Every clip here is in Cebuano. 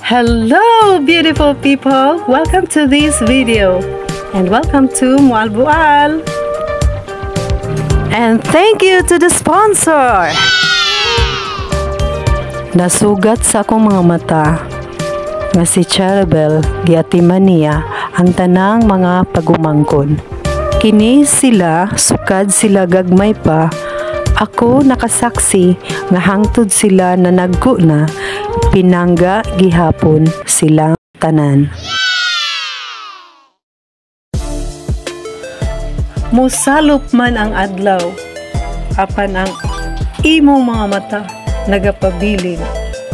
Hello, beautiful people! Welcome to this video and welcome to Moalboal. And thank you to the sponsor! Nasugat sa akong mga mata nga si Cherubel giatiman niya ang tanang mga pagumangkon. Kini sila, sukad sila gagmay pa, ako nakasaksi nga hangtod sila na nagko na, pinangga gihapon silang tanan. Mosalop man ang adlaw, apan ang imong mga mata nagapabilin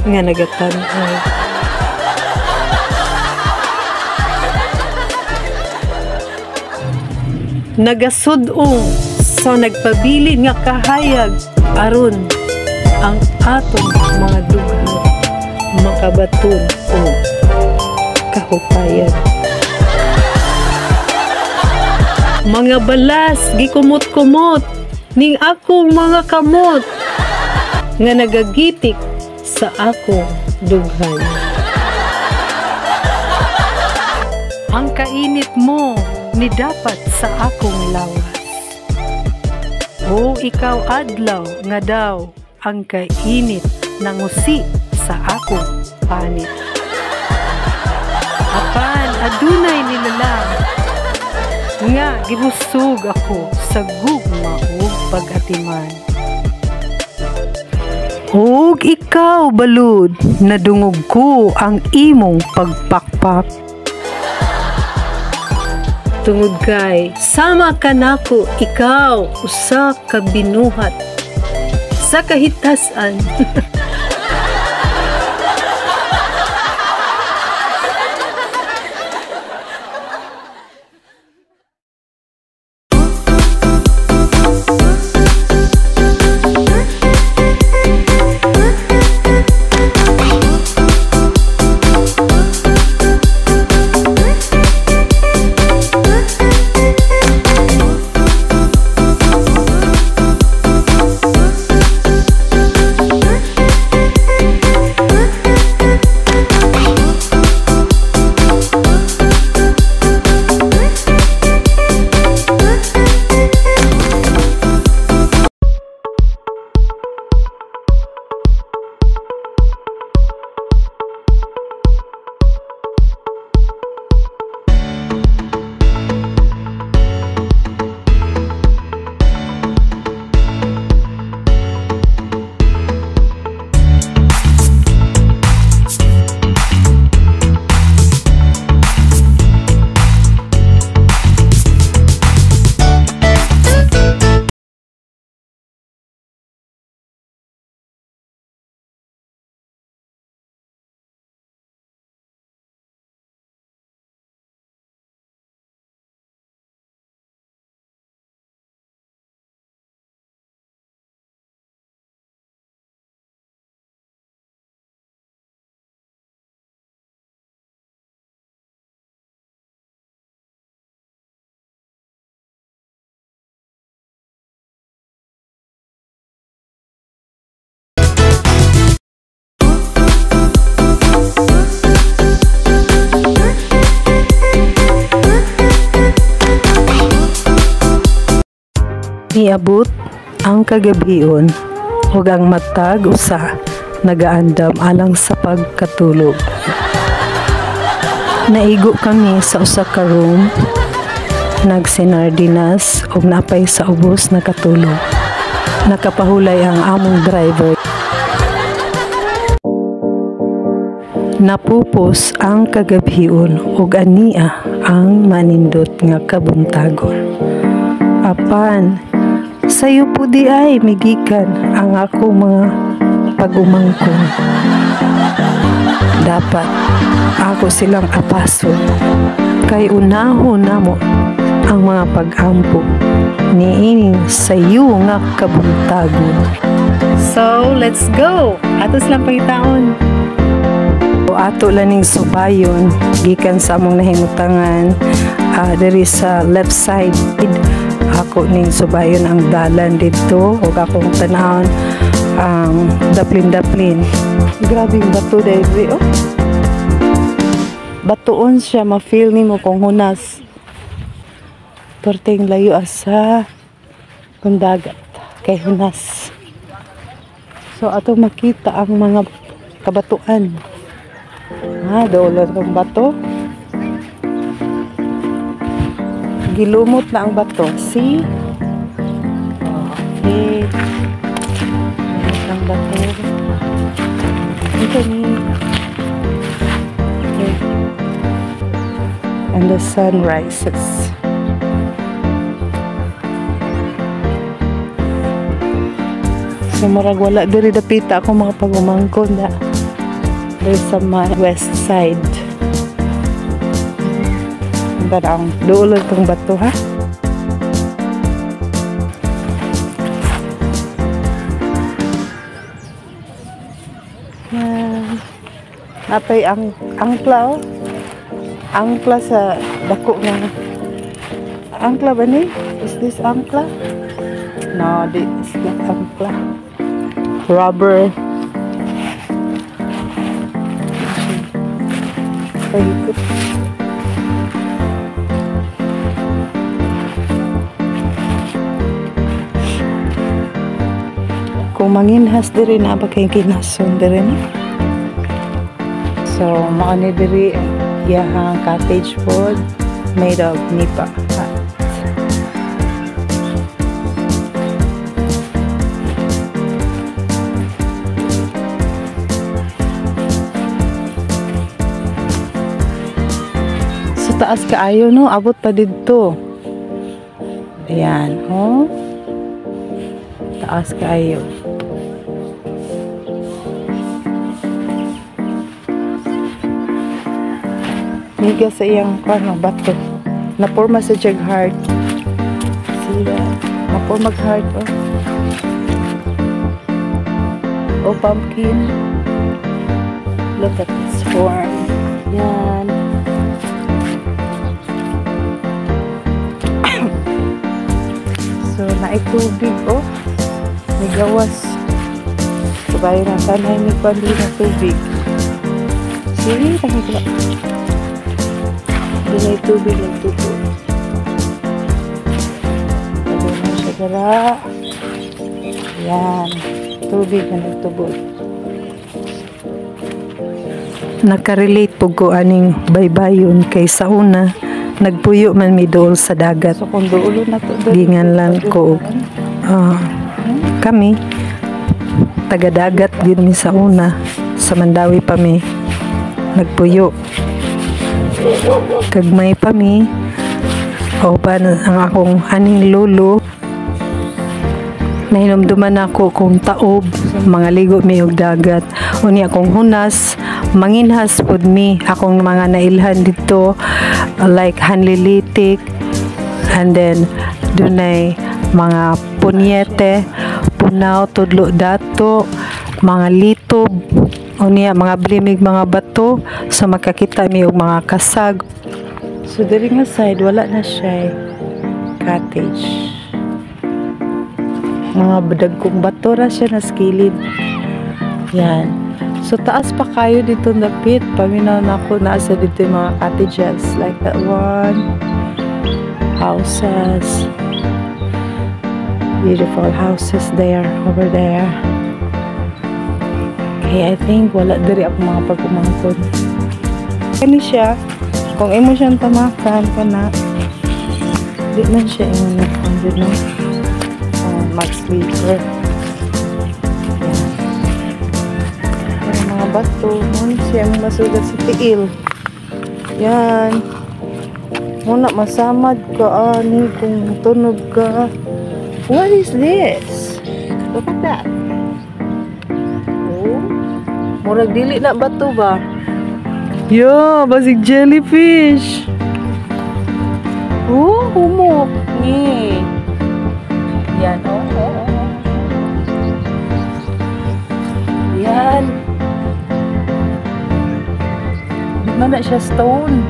nga nagatan-aw. Nagasud-ong sa nagpabilin nga kahayag aron ang atong mga dughan makabaton og kahupayan. Mga balas gikumot-kumot ning akong mga kamot nga nagagitik sa akong dughan. Ang kainit mo ni dapat sa akong lawas. O ikaw adlaw nga daw ang kainit nangusi sa akong panit. Apan adunay nilalang nga gibusog ako sa gugma ug pag-atiman. Ug ikaw balud, nadungog ko ang imong pagpakpak. Tungod kay sama kanako ikaw usa ka binuhat sa kahitasan. Niabot ang kagabion ug ang matag usa nagaandam alang sa pagkatulog. Naigo kami sa usa ka room, nagsinardinas ug napay sa ubos nakatulog. Nakapahulay ang among driver. Napupos ang kagabhion ug ania ang manindot nga kabuntagon. Apan sayo po di ay migikan ang ako mga pag-umangkon. Dapat ako silang apason kay unahon namo ang mga pag-ampo niining sayo nga kabuntagon. So let's go! Ato silang pangitaon. Ato laning subayon gikan sa among nahimutangan diri sa left side. Ako ning subayon ang dalan didto ug akong tan-awon ang daplin-daplin. Grabing bato diri oh. Batuon siya, ma-feel nimo kung hunas. Perting layo sa kung dagat kay hunas. So ato makita ang mga kabatuan. Ha, duol tong bato. Gilumot na ang bato. See? Okay. Lumot ang bato. Ito ni. Okay. And the sun rises. So murag wala diri dapita ako mga pag-umangkon na diri sa may west side. Ang duol itong bato, ha. Yan. Napay ang angkla, oh. Angkla sa dako nga. Angkla ba ni? Is this angkla? No, this is not angkla. Rubber. Paikot. Kung manginhas diri na ba kay kinason diri ni. So mao ni diri iyahang cottage pod made of nipa hut. So taas kaayo, no, abot pa didto. Ayan, oh. Taas kaayo. Miga sa iyang ano, bato. Naporma sa jag heart. See that? Naporma heart, oh. Oh, pumpkin. Look at this form. Yan. So, naitubig, oh. May gawas. Kabayo na tanay ni Pandi na tubig. See? Nakikita. Hindi na tubig, nagtubo. Lagay mo siya dara. Yan. Tubig na nagtubo. Nakarelate po ko aning baybayon kay sa una, nagpuyo man mi dool sa dagat. So kung dulo na to, Gingan lang ko. Kami, taga-dagat gid mi sa una. Sa Mandawi pa mi nagpuyo. Kagmay pa mi, uban ang akong aning lolo. Nahinumduman ako kung taob, mga ligo mi og dagat. Unya akong hunas, manginhas pud mi akong mga nailhan dito, like hanlilitik, and then dunay mga punyete, punaw, tudlo dato, mga litob, unya mga blimig mga bato, so makakita mi og mga kasag. So diri nga side wala na siya cottage. Mga dagkong bato ra siya na skilid. Yan. So taas pa kayo dito dapit. Paminaw na ako nasa dito yung mga cottages like that one. Houses. Beautiful houses there, over there. Okay, I think wala diri ako mga pag-umangkon. Kani siya, kung imo siyang tamakan kana, di man siya imo na kung no? Mag-sleeper. Yan. Ang mga bato, muna siya ang masugat sa tiil. Yan. Muna masamad ka, ani, kung tunog ka. What is this? Look at that. Oh. Murag dili na bato ba? Yeah, basig jellyfish. Oh, humok ni. Yan, oh, oh, oh. Yan. Di man na siya stone.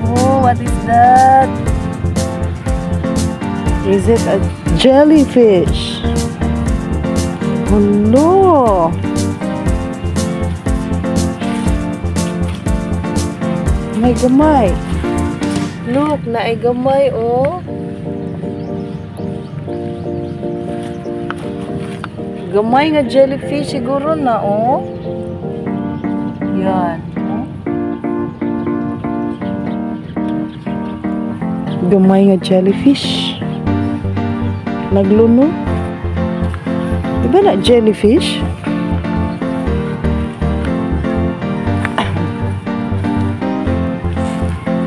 Oh, what is that? Is it a jellyfish? Hello. May gamay. Look, naay gamay oh. Gamay nga jellyfish siguro na oh. Yan. Oh. Gamay nga jellyfish. Nagluno. Diba na jellyfish?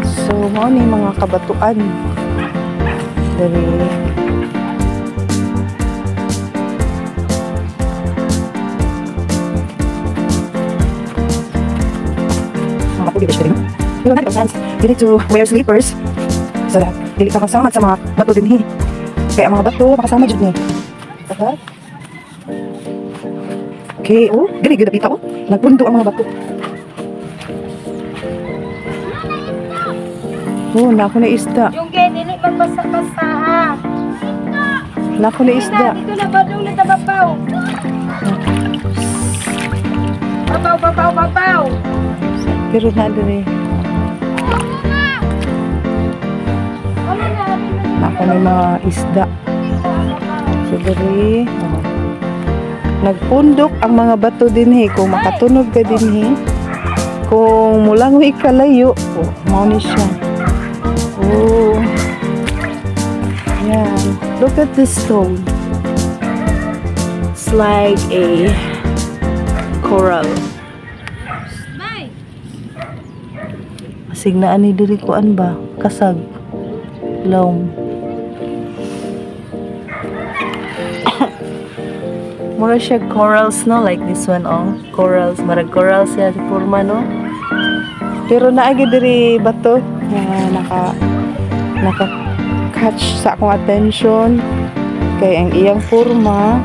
So, mao ni mga kabatuan. Dali. You need to wear slippers so that dili ka masamad sa mga bato dinhi. Kaya ang mga bato makasama jud ni. Okay? Okay, oh, dili gyud dapita oh. Nagpundo ang mga bato. Oh, nako na isda. Yung dili man basa-basa ha. Nako na isda. Dito na badong na tababaw. Babaw, babaw, babaw. Pero na diri. Nako na mga isda. So diri, oh. Nagpundok ang mga bato dinhi. Kung makatunog ka dinhi, kung mulangoy kalayo, oh, mao ni siya. Oh. Yan. Look at this stone. It's like a coral. Signaan ni diri kuan ba? Kasag. Long. Mura siya corals, no? Like this one, oh. Corals. Marag corals siya sa forma, no? Pero naagi diri bato nga naka catch sa akong attention kay ang iyang forma.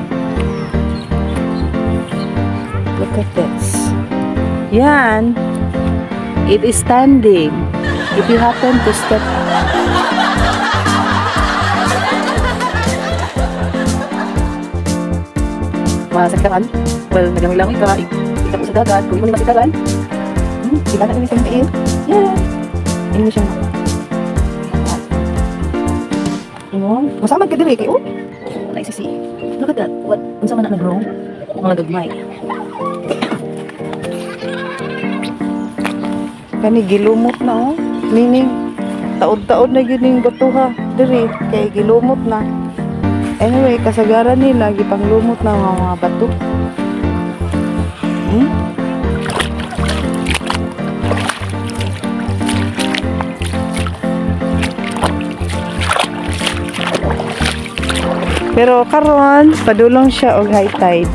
Look at this. Yan. It is standing. If you happen to step Masaktan, well, naglangoy-langoy ka, ikaw sa dagat, kung imo ni masitagan, iba na kami sa tiil. Yeah. Imo siya. Imo, masamad ka diri kay oh. Oh, nice to see. Look at that. What? Unsa man na nag-grow? Mga gagmay. Kani gilumot na oh. Meaning taod-taod na gyud ning batuha diri kay gilumot na. Anyway, kasagaran nila gipanglumot na ang mga bato. Pero karon padulong siya og high tide.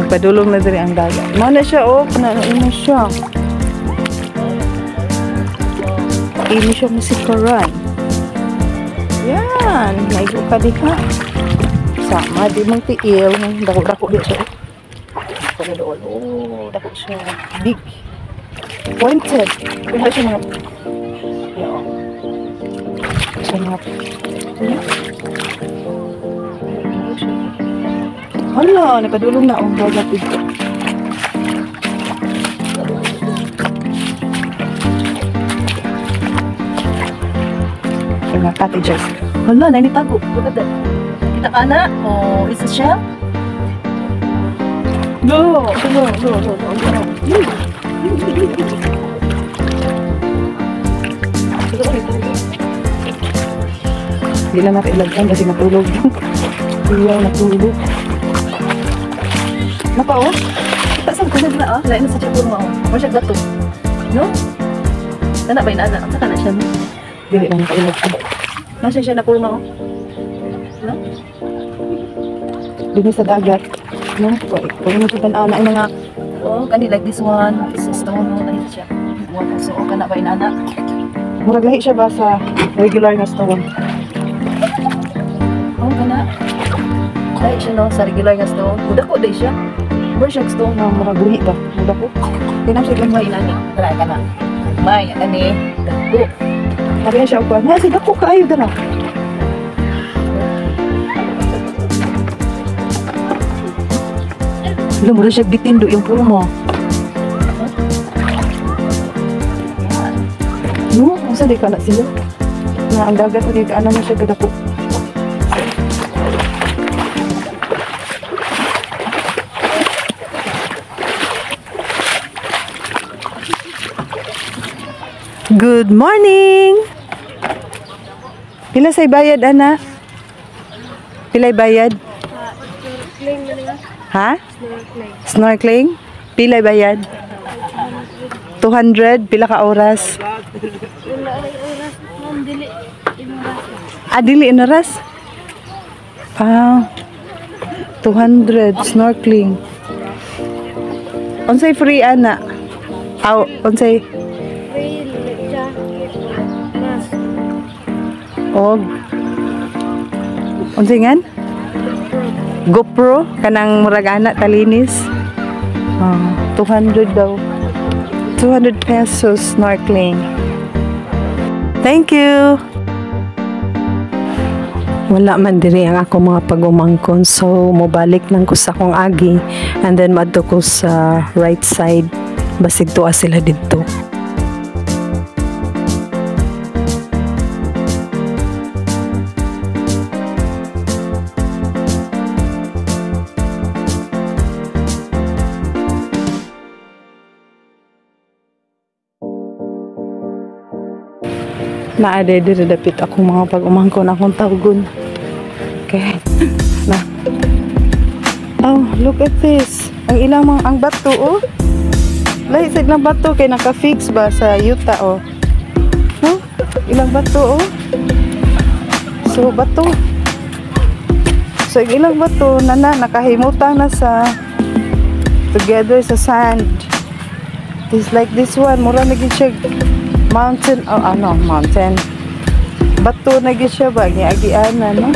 Nagpadulong na diri ang dagat. Mao na siya oh, na imo siya. Imo siya musikaran. Yan, naigo ka diha. Sama di mong tiil, dako-dako di siya. Dako na doon. Oh, dako siya. Big. Pointed. Kuha siya mga. Yeah. Siya mga. Yeah. Hala, nagpadulong na ang dagat dito. Mga cottages. Hala, nainitago. Look at that. Kita ka na? Oh, it's a shell? No, no, no, no, no, no. Hindi lang natin ilagyan kasi natulog. Hindi lang natulog. Napa oh? Saan ko na ah? Lain na sa chapur mo oh. Mo siya gato. No? Tana ba inana? Ang saka na siya no? Dili lang nakailag. Nasa siya na purma oh. No? Dini sa dagat. No? Kung mo tan-aw na ang mga oh, kani like this one. This is stone no, lahi siya. Wa so kana ba inana? Murag lahi siya ba sa regular nga stone? Oh, kana. Lahi siya no sa regular nga stone. Dako day siya. Murag siya stone nga murag buhi ba? Dako. Tinam siya gamay inani. Tara kana. May ani dako. Sabi siya og na si dako kaayo dara. Alam mo siya bitindo yung purmo. Unsa di ka na siya? Na ang dagat di ka ano mo siya kadako. Good morning! Pila say bayad, ana? Pilay bayad? Ha? Snorkeling? Pilay bayad? 200? Pila ka oras? Ah, dili oras? Ah, 200 snorkeling. Unsay free, ana? Aw, unsay? Free jacket, mask. Og unsay ngan? GoPro kanang murag ana talinis. Oh, 200 daw. 200 pesos snorkeling. Thank you. Wala man diri ang ako mga pag-umangkon, so mobalik lang ko sa akong agi and then madto ko sa right side, basig tuwa sila didto. Naa diri dapit akong mga pag-umangkon akong tawgon. Okay. Na. Oh, look at this. Ang ilang mga ang bato oh. Lahi sa ilang bato kay naka-fix ba sa yuta oh. No? Ilang bato oh. So bato. So ang ilang bato na nakahimutang na sa together sa sand. This like this one, mura na gyud siya mountain, oh ano, mountain. Bato na gyud siya ba giagianan, no?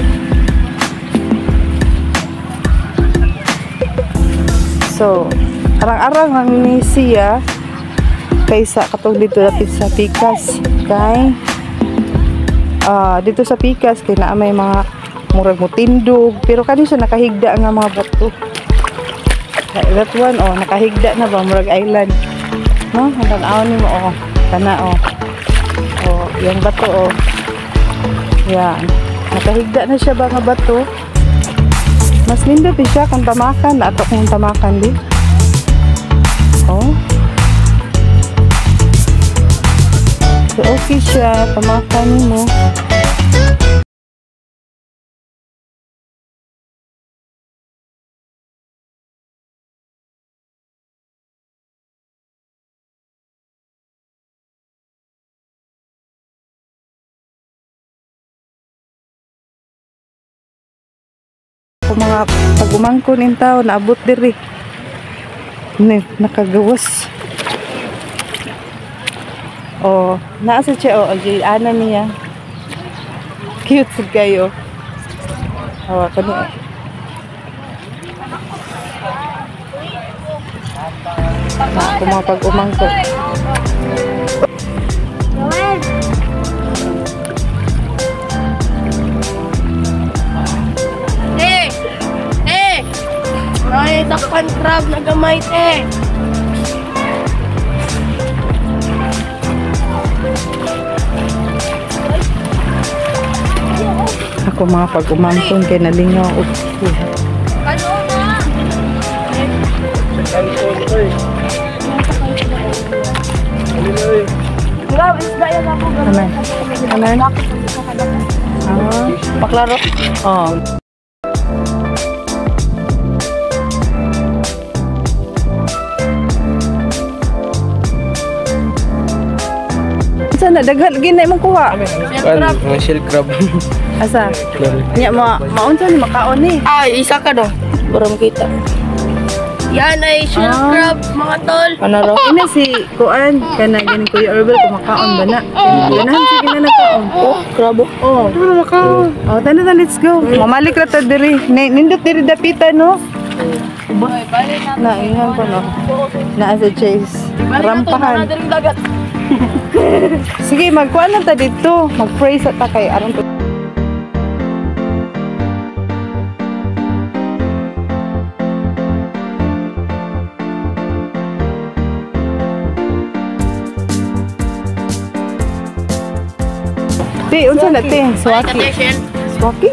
So, arang-arang ang ni siya kaysa katong dito dapit sa Pikas kay dito sa Pikas kay naa may mga murag mutindog, pero kani siya nakahigda nga mga bato. That one oh, nakahigda na ba murag island. No, tan-awon nimo oh. Kana oh. Oh, yung bato oh. Yan. Nakahigda na siya ba nga bato? Mas nindot di siya kung tamakan. Ato kung tamakan di. Oh. So okay siya. Tamakan mo. Kung mga pag-umangkon in tao, naabot diri. Nakagawas. Oh, naa sa siya, oh, okay, ana niya. Cute sad kayo. Oh, kani. Kung mga pag-umangkon. Ay, takpan crab na gamay, te. Ako mga pag-umangkon kay nalingaw og Kano na? Grabe, isda yan ako. Anan? Ah, Paklaro. Oh. Sana daghan gid na imong kuha. Kan, mga shell crab. Asa? Nya ma maunsa ni makaon ni? Ay, isa ka do. Para makita. Yan ay shell crab, mga tol. Ano ro? Ina si kuan kana gani Kuya Orville kung makaon ba na? Ganahan sige na nakaon. Oh, crab. Oh. Makaon. Oh, tana na, let's go. Mamalik ra ta diri. Nindot diri dapitan no. Na ingan ko no. Naa sa Chase. Rampahan. Sige, magkuan lang ta dito. Mag-pray sa ta kay aron to. Te, unsa na te? Swaki. Swaki?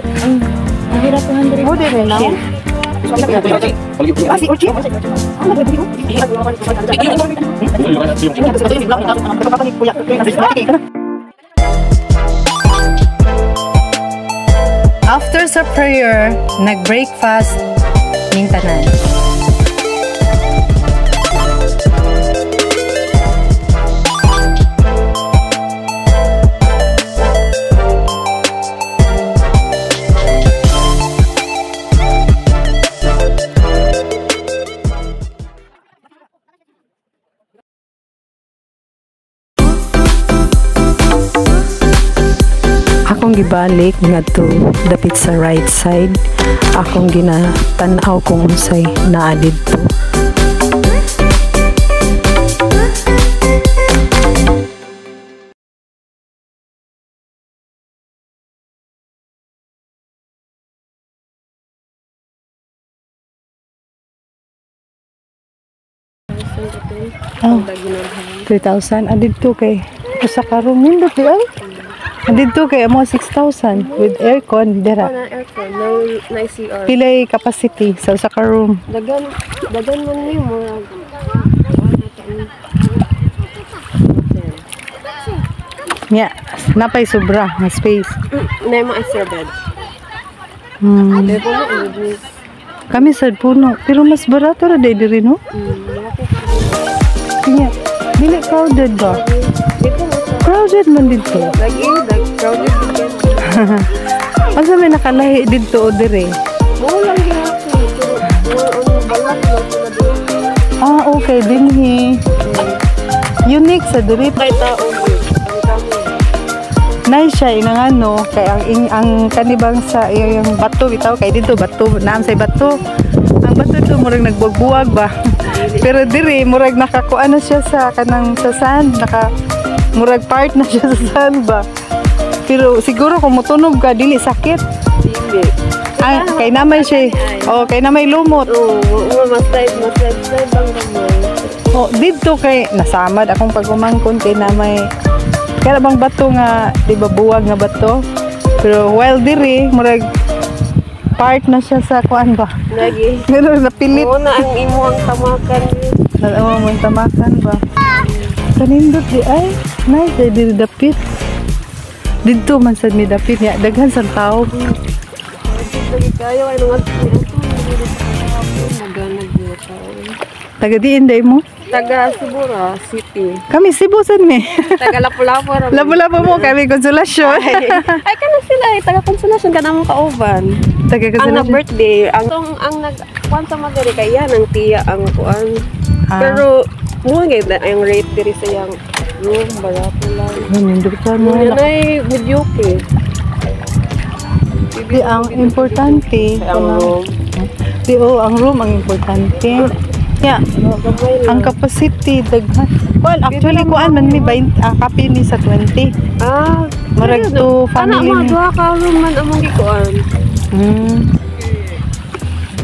Mahirap 200. Mo din na. Ah, si Orchid? After sa prayer, nag-breakfast ning tanan. Akong gibalik ngadto dapit sa right side, akong ginatan-aw kung unsay naa didto. Oh, 3,000 adidto kay usa ka room nindot di ay. Dito kay amo 6,000 with aircon dira. Na aircon, no na CR. Pilay capacity sa usa ka room. Dagan dagan man ni mo. Nya, napay sobra nga space. Na mo extra bed. Kami sad puno, pero mas barato ra day diri no? Nya, dili crowded ba? Crowded man dito. Lagi, crowded dito. Asa may nakalahi dito o dire? Mo lang gihapon. Pero balak lang sila dito. Ah, okay. Dinhi. Unique sa diri. Kay tao. Ang dami. Nice siya inang ano. Kay ang kanibang sa yung bato bitaw kay dito bato naam say bato. Ang bato dito murag nagbuwag-buwag ba. Pero diri murag nakakuan na siya sa kanang sa sand, naka murag part na siya sa sand ba. Pero siguro kung motunog ka dili sakit. Dili. Ah, kay namay siya. Oh, kay namay lumot. Oo, mas slide lang gamay. Oh, didto kay nasamad akong pag-umangkon kay namay kaya bang bato nga di ba buwag nga bato. Pero while diri murag part na siya sa kuan ba. Lagi. Pero napilit. Oo na ang imo ang tamakan. Oo, mong tamakan ba. Kanindot di ay. Nice ay diri dapit. Didto man sad mi dapit niya daghan sa tao. Lagi kayo ay nung maganag mo tao. Taga diin day mo? Taga Sibura City. Kami Cebu sad mi. Taga Lapu-Lapu ra. Labo-labo mo kami Konsolasyon. Ay kana sila ay taga Konsolasyon kana mo kauban. Taga Ang Konsolasyon. nag-birthday, ang nag kuan sa madiri kay yan ang tiya ang kuan. Ah. Pero mo gyud ang rate diri sa yang room barato lang. Nindot ka mo. Yan ay mediocre. Di ang importante. Ang room. Di oh, ang room ang importante. Yeah. Gamay lang. Ang capacity daghan. Well, actually kuan man mi 20 kape ni sa 20. Ah, Murag to Ana family mo ni. duha ka room man among gikuan.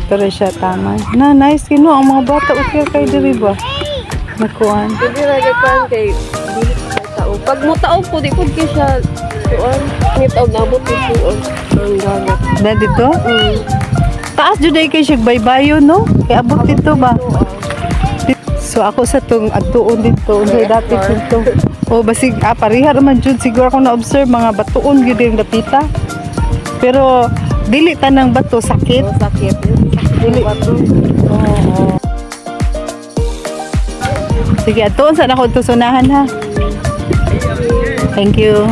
Pero siya tama. Na nice kino ang mga bata okay kay diri ba? Nakuan. Dili ra gyud kuan kay dili kay tao. Pag mo tao po di pud kay siya kuan. Ni tao nabot ni kuan ang dagat. Na dito? Taas jud ay kay siya baybayo no? Kay abot dito ba? So ako sa tong adtuon dito, unsay dapit dito. O basig pareha ra man jud siguro ako na-observe mga batuon gyud yung dapita. Pero dili tanang bato sakit. Oh, sakit. Dili. Oo. Sige, adtuon sa nako tusunahan ha. Thank you.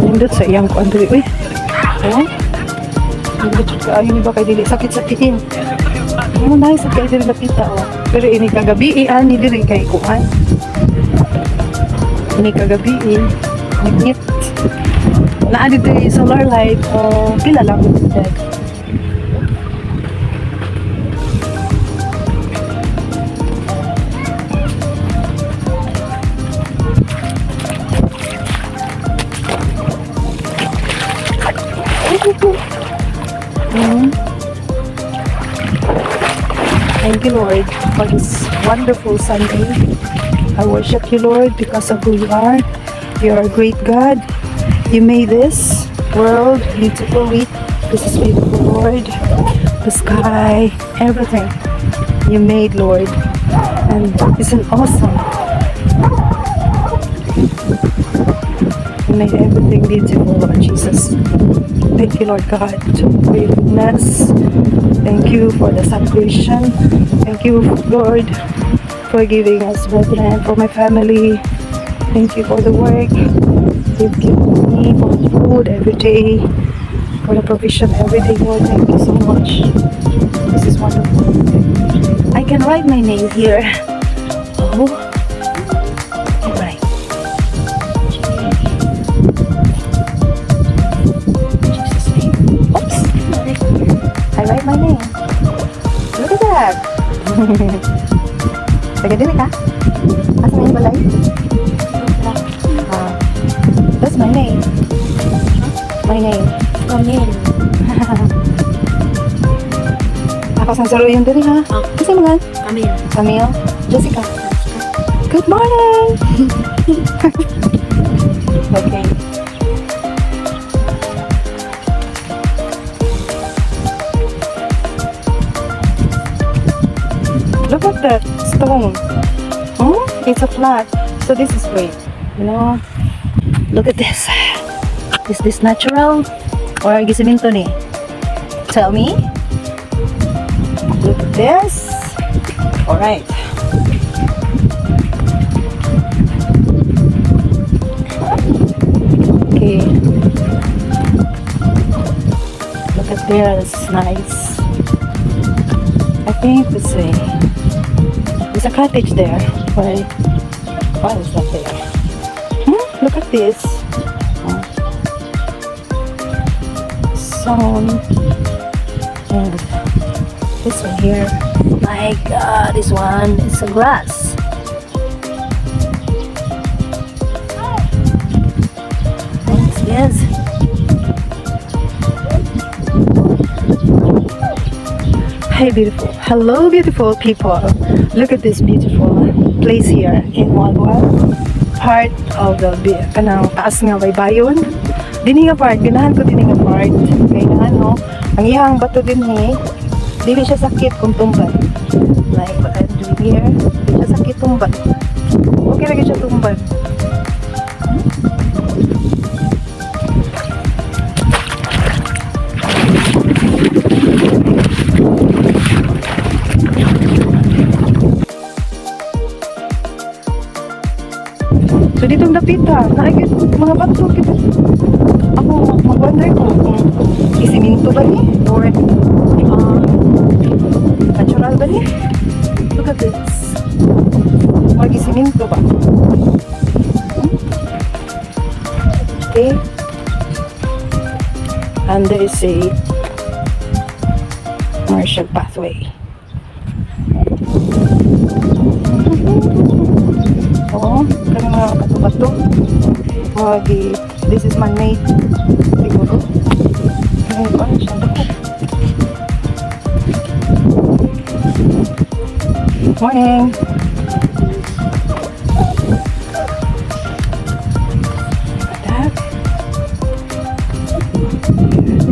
Nindot sa iyang kuan diri. Uy. Oh. Nindot jud kaayo ni ba kay dili sakit sa tiil. Oh, nice kay diri dapita oh. Pero ini kagabi ani diri kay kuan. Ini kagabi nagit. Naa dito yung solar light oh, pila lang dito. Thank you, Lord, for this wonderful Sunday. I worship you, Lord, because of who you are. You are a great God. You made this world beautiful. This is beautiful, Lord. The sky, everything you made, Lord. And it's an awesome. You made everything beautiful, Lord Jesus. Thank you, Lord God, for your goodness. Thank you for the salvation. Thank you, Lord, for giving us brethren, for my family. Thank you for the work you've given me, for food every day, for the provision every day, Lord. Thank you so much. This is wonderful. I can write my name here. Oh, right. Jesus' name. Oops. I write my name. Look at that. Taga dili ka? Asa na yung balay? Ah, that's my name. My name. Camille. Ako sa saruyon diri ha. Kasi mga Camille. Camille, Jessica. Good morning. Okay. Look at that stone. Oh, it's a flat. So this is great. You know, look at this. Is this natural or gisiminto ni? Tell me. Look at this. All right. Okay. Look at this. Nice. I think there's a cottage there. Why? Why is that there? Look at this. Stone. And this one here. My God, this one is a grass. What's this? Hey, beautiful. Hello, beautiful people. Look at this beautiful place here in Moalboal. Part of the kanang taas nga baybayon. Dini nga part, ganahan ko dini nga part. Kay nga ano, ang iyang bato dinhi, dili siya sakit kung tumban. Like what I'm doing here, dili siya sakit tumban. Okay lagi siya tumban. So ditong dapita, naay mga bato kita. Ako mag-wonder ko kung isiminto ba ni or natural ba ni? Look at this. Mag-isiminto ba? Okay. And there is a commercial pathway. Oo, kami mga bato-bato. This is man-made. Siguro. Ngayon pa, siya dako. Morning! Look at that.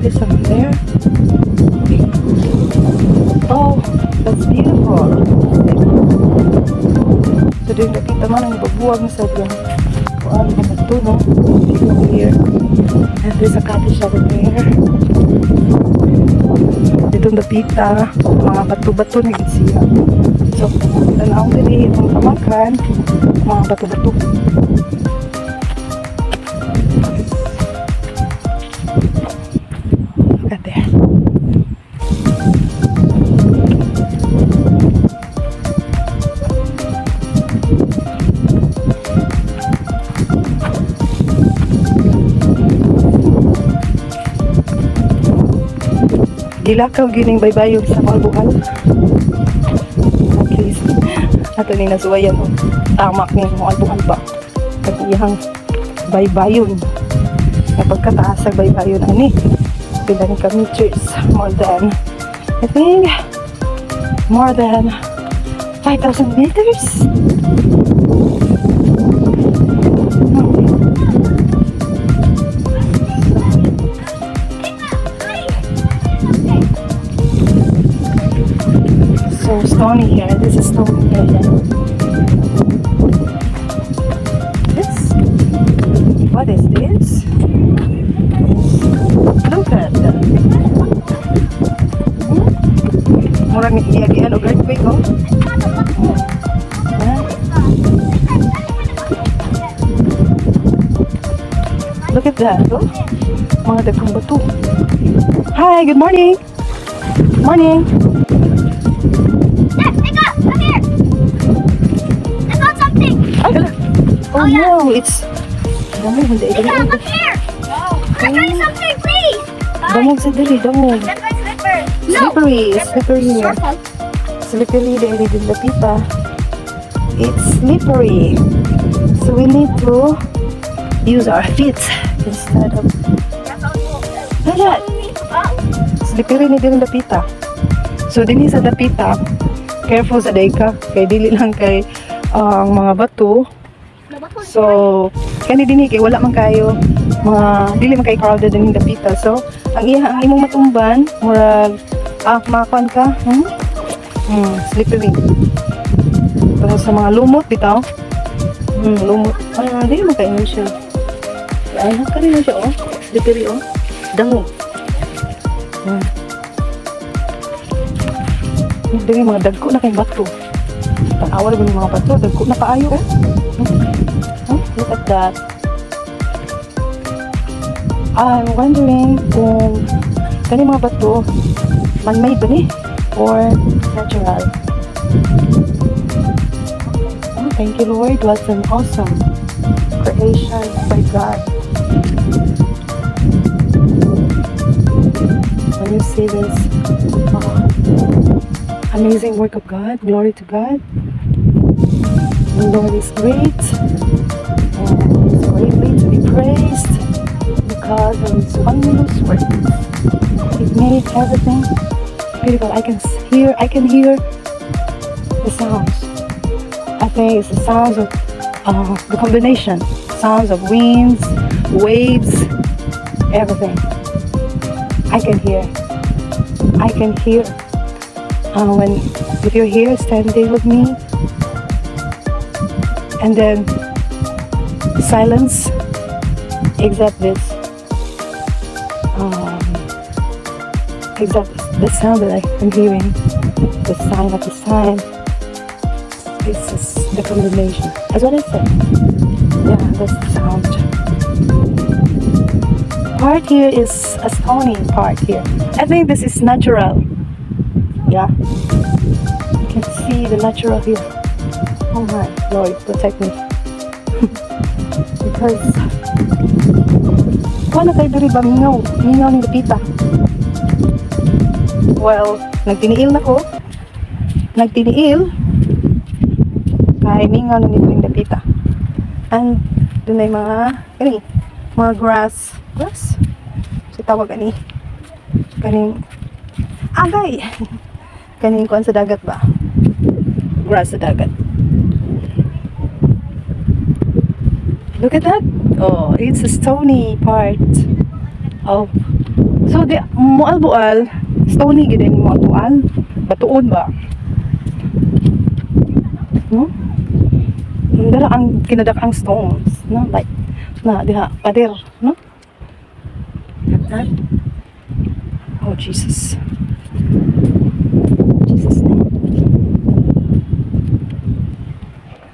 There's someone there. Okay. Oh, that's beautiful. So, doon nakita man ang ibabuwag na sa dyan. Kuan, mga bato, no? Here. And there's a cottage over there. Ditong dapita, mga bato-bato na gid siya. So, tanaw diri itong tamakan, mga bato-bato. Look at there. Gilakaw gining baybayog sa Moalboal. At least ato ning nasuwayan og tamak ning Moalboal ba. Kag iyang baybayon. Nga pagkataas sa baybayon ani pila ni ka meters, more than, I think, more than 5,000 meters. So stony here. This is stony here. Yeah. This? What is this? Look at that. Murag giagian og earthquake, oh. Yeah. Look at that, oh. Mga dagkong bato. Hi, good morning. Morning. Dad, pick up! Come here! I found something! Ay, hala. Oh, Oh, yeah. no, it's Dami, hindi. Pick up! Come here! I want to try something, please! Bye. Damog sa diri, damog. That's my slipper. No! Slippery, slippery here. Your fault. Slippery diri din dapita. It's slippery. So we need to use our feet instead of. Look at that. Slippery ni diri dapita. So dinhi sa dapita, careful sa day ka kay dili lang kay ang mga bato. So kani dinhi kay wala man kayo mga dili man kay crowded ang dapita. So ang iya ang imong matumban murag makuan ka, Slippery. Tungod sa mga lumot bitaw. Lumot. Ah, dili man kayo siya. Ay, kani na siya, oh. Slippery, oh. Dangog. Dili mga dagko na kay bato. Tan-awa ra mga bato, dagko na kaayo, oh. Oh, look at that. I'm wondering kung kani mga bato man-made ba ni or natural. Oh, thank you, Lord. What an awesome creation by God. When you see this amazing work of God, glory to God. The Lord is great and is greatly to be praised because of His wondrous works. He made everything beautiful. I can hear the sounds. I think it's the sounds of the combination, sounds of winds, waves, everything. I can hear. I can hear. When if you're here standing with me, and then silence, except this, except the sound that I am hearing, the sign of the sign. This is the combination. That's what I said. Yeah, that's the sound. Part here is a stony part here. I think this is natural. Yeah, you can see the natural here. Oh my Lord, protect me. Because kuha na kayo diri ba mingaw? Mingaw ning dapita. Well, nagtiniil na ko. Nagtiniil. Kay mingaw na nito yung dapita. And dun ay mga kani, mga grass. Grass? Si tawag ani. Kaning agay. Kaning kuan sa dagat ba? Grass sa dagat. Look at that. Oh, it's a stony part of. So the Moalboal, stony gid ang Moalboal. Batuon ba? No? Dara ang kinadak ang stones, no? Like na diha pader, no? At that. Oh Jesus. Jesus name.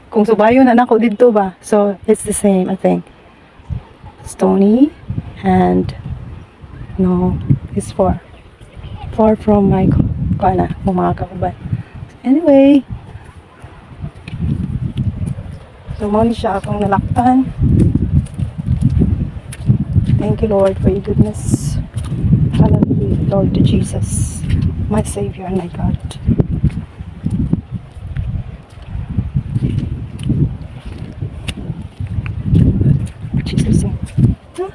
Kung subayon na nako didto ba? So it's the same, I think. Stony and no, it's far. Far from my kuana, mga kauban. Anyway, so mao ni siya akong nalakpan. Thank you, Lord, for your goodness. Hallelujah, Lord to Jesus, my Savior and my God. Jesus name. Huh?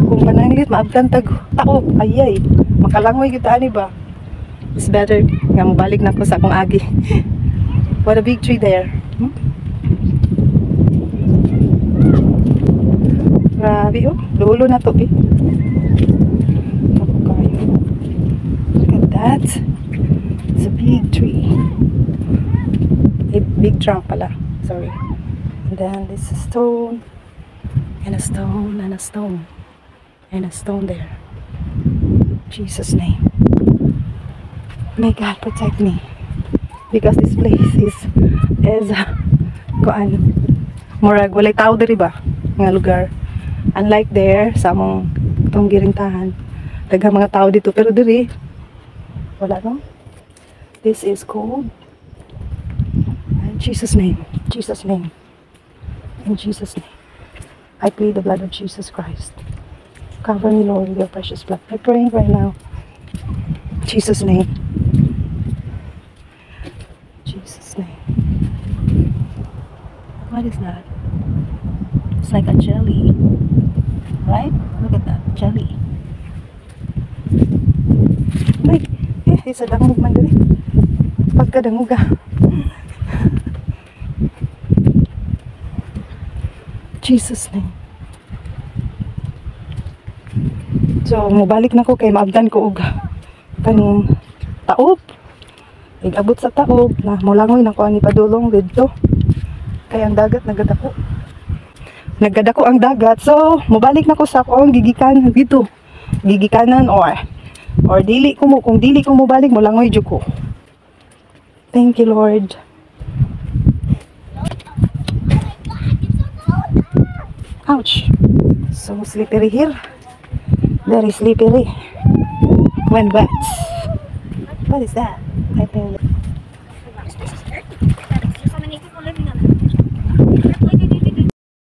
Kung mananglit, maabtan tag ako. Ayay, makalangoy kita ani ba? It's better nga mobalik na ko sa akong agi. What a big tree there. Grabe, oh. Dulo na to, eh. Ako kayo. That? It's a big tree. A big trunk pala. Sorry. And then this is a stone. And a stone and a stone. And a stone there. Jesus' name. May God protect me. Because this place is kuan, murag walay tao diri ba nga lugar. Unlike there sa among tong girintahan, daghang mga tao dito, pero diri wala, no? This is cold. In Jesus' name. Jesus' name. In Jesus' name. I plead the blood of Jesus Christ. Cover me, Lord, with your precious blood. I'm praying right now. Jesus' name. Jesus' name. What is that? It's like a jelly. Right? Look at that. Jelly. Ay, eh, isa dangog man diri. Pagkadangog ah. Jesus' name. So, mubalik na ko kay maabdan ko og kaning taob. Igabot sa taob na mulangoy na ko ani padulong didto. Kay ang dagat nagadako. Nagadako ang dagat. So, mubalik na ko sa akong gigikan dito. Gigikanan or dili ko mo kung dili ko mobalik, mulangoy jud ko. Thank you, Lord. Ouch. So slippery here. Very slippery when wet. What is that? I think